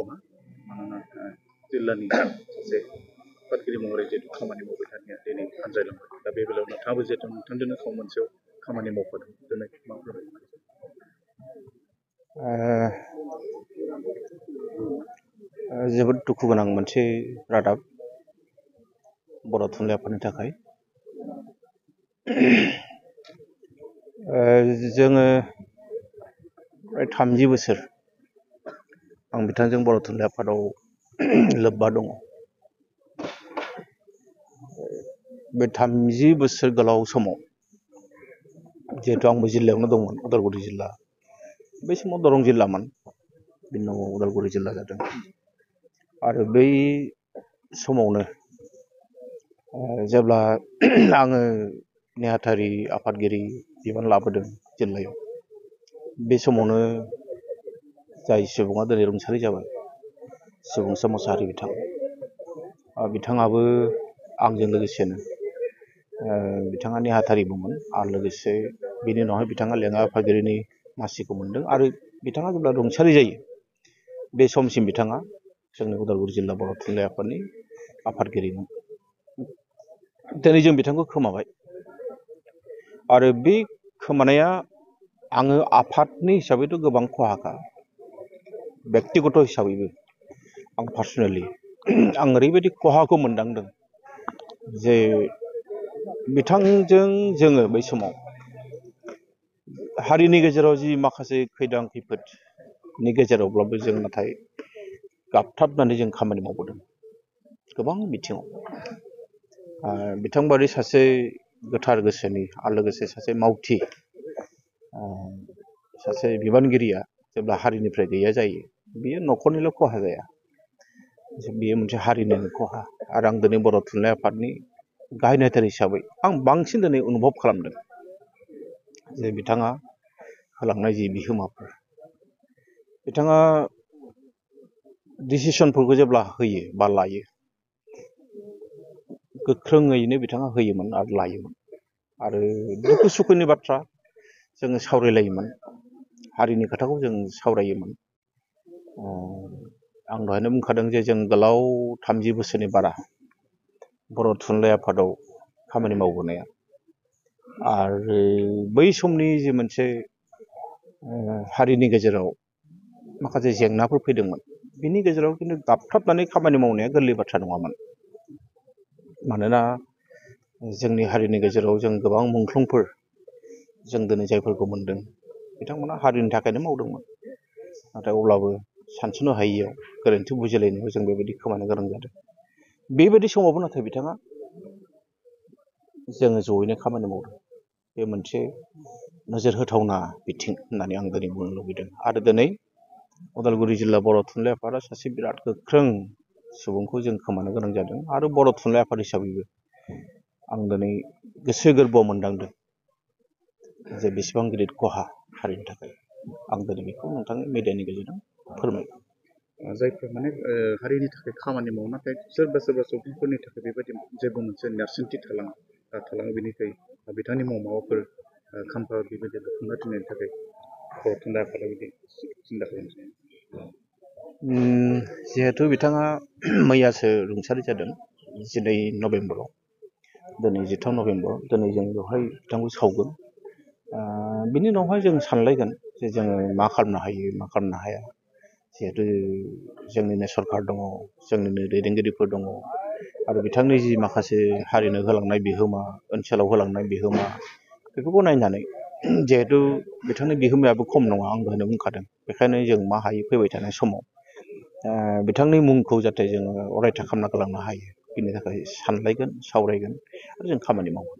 मुंख'मा मानोना जिल्लानि सासे आफादगिरि महरै जिहेतु खामानि मावबाय थानाया दिनै आनजायलांबाय दा बे बेलायाव नोंथाङाबो जिहेतु नोंथांजोंनो सम मोनसेयाव खामानि मावफादों दिनै मा फोरमायनो जोबोद दुखु गोनां मोनसे रादाब बर' थुनलाइ आफादनि थाखाय जोङो प्राय 30 बोसोर आं बिथांजों बर' थुनलाइ आफादाव लोब्बा दङ बे 30 बोसोर गोलाव समाव जिहेतु आंबो जिल्लायावनो दंमोन उदालगुरि जिल्ला बै समाव दरं जिल्लामोन बिनि उनाव उदालगुरि जिल्ला जादों आरो बै समावनो जेब्ला आङो नेहाथारि आफादगिरि बिबान लाबोदों जिल्लायाव बे समावनो जाय सुबुङा दिनै रुंसारि जाबाय सुबुंसा मोसाहारि बिथाङाबो आंजों लोगोसेनो बिथाङा नेहाथारिबोमोन आरो लोगोसे बिनि उनावहाय बिथाङा लेङाइ आफादगिरिनि मासिखौ मोनदों आरो बिथाङा जेब्ला रुंसारि जायो बे समसिम बिथाङा जोंनि उदालगुरि जिल्ला बर' थुनलाइ आफादनि आफादगिरिमोन दिनै जों बिथांखौ खोमाबाय आरो बे खोमानाया आङो आफादनि हिसाबैथ' गोबां खहाखा बेक्तिगत हिसाबैबो आं पार्सनेलि आं ओरैबायदि खहाखौ मोनदांदों जे बिथांजों जोङो बै समाव हारिनि गेजेराव जि माखासे खैदां खैफोदनि गेजेरावब्लाबो जों नाथाय गाबथाबनानै जों खामानि मावबोदों गोबां बिथिङाव बिथांबादि सासे गोथार गोसोनि आरो लोगोसे सासे मावथि सासे बिबानगिरिया जेब्ला हारिनिफ्राय गैया जायो बियो न'खरनिल' खहा जाया बियो मोनसे हारिनिनो खहा आरो आं दिनै बर' थुनलाइ आफादनि गाहाय नेहाथारि हिसाबै आं बांसिन दिनै अनुभब खालामदों जे बिथाङा होलांनाय जि बिहोमाफोर बिथाङा डिसिसनफोरखौ जेब्ला होयो बा लायो गोख्रोङैनो बिथाङा होयोमोन आरो लायोमोन आरो दुखु सुखुनि बाथ्रा जोङो सावरायलायोमोन हारिनि खोथाखौ जों सावरायोमोन आं दहायनो बुंखादों जे जों गोलाव 30 बोसोरनि बारा बर' थुनलाइ आफादाव खामानि मावबोनाया आरो बै समनि जे मोनसे हारिनि गेजेराव माखासे जेंनाफोर फैदोंमोन बिनि गेजेराव खिन्थु गाबथाबनानै खामानि मावनाया गोरलै बाथ्रा नङामोन मानोना जोंनि हारिनि गेजेराव जों गोबां मुंख्लंफोर जों दिनै जायफोरखौ मोनदों बिथांमोना हारिनि थाखायनो मावदोंमोन नाथाय अब्लाबो सानस'नो हायियाव गोरोन्थि बुजिलायनायाव जों बेबायदि खोमानो गोनां जादों बेबायदि समावबो नाथाय बिथाङा जोङो जयैनो खामानि मावदों बे मोनसे नोजोर होथावना बिथिं होननानै आं दिनै बुंनो लुबैदों आरो दिनै उदालगुरि जिल्ला बर' थुनलाइ आफादा सासे बिराद गोख्रों सुबुंखौ जों खोमानो गोनां जादों आरो बर' थुनलाइ आफाद हिसाबैबो आं दिनै गोसो गोरबोआव मोनदांदों जे बेसेबां गिदिर खहा हारिनि थाखाय आं दिनै बेखौ नोंथांनि मिडियानि गेजेरजों फोरमायगोन जायफोर माने हारिनि थाखाय खामानि मावो नाथाय सोरबा सुबुंफोरनि थाखाय बेबायदि जेबो मोनसे नेरसोनथि थालाङो बेनिफ्राय बिथांनि मुङाव माबाफोर खाम्फा बेबायदि लुफुंना दोननायनि थाखाय बर' थुनलाइ आफादा बिदि सिन्था खालामदों जिहेथु बिथाङा मैयासो रुंसारि जादों 12 नभेम्बराव दिनै 13 नभेम्बर दिनै जों बेवहाय बिथांखौ सावगोन बिनि उनावहाय जों सानलायगोन जे जोङो मा खालामनो हायो मा खालामनो हाया जिहेतु जोंनिनो सरकार दङ जोंनिनो दैदेनगिरिफोर दङ आरो बिथांनि जि माखासे हारिनो होलांनाय बिहोमा ओनसोलाव होलांनाय बिहोमा बेफोरखौ नायनानै जिहेतु बिथांनि बिहोमायाबो खम नङा आं दहायनो बुंखादों बेखायनो जों मा हायो फैबाय थानाय समाव बिथांनि मुंखौ जाहाथे जोङो अरायथा खालामना गालांनो हायो बिनि थाखाय सानलायगोन सावरायगोन आरो जों खामानि मावगोन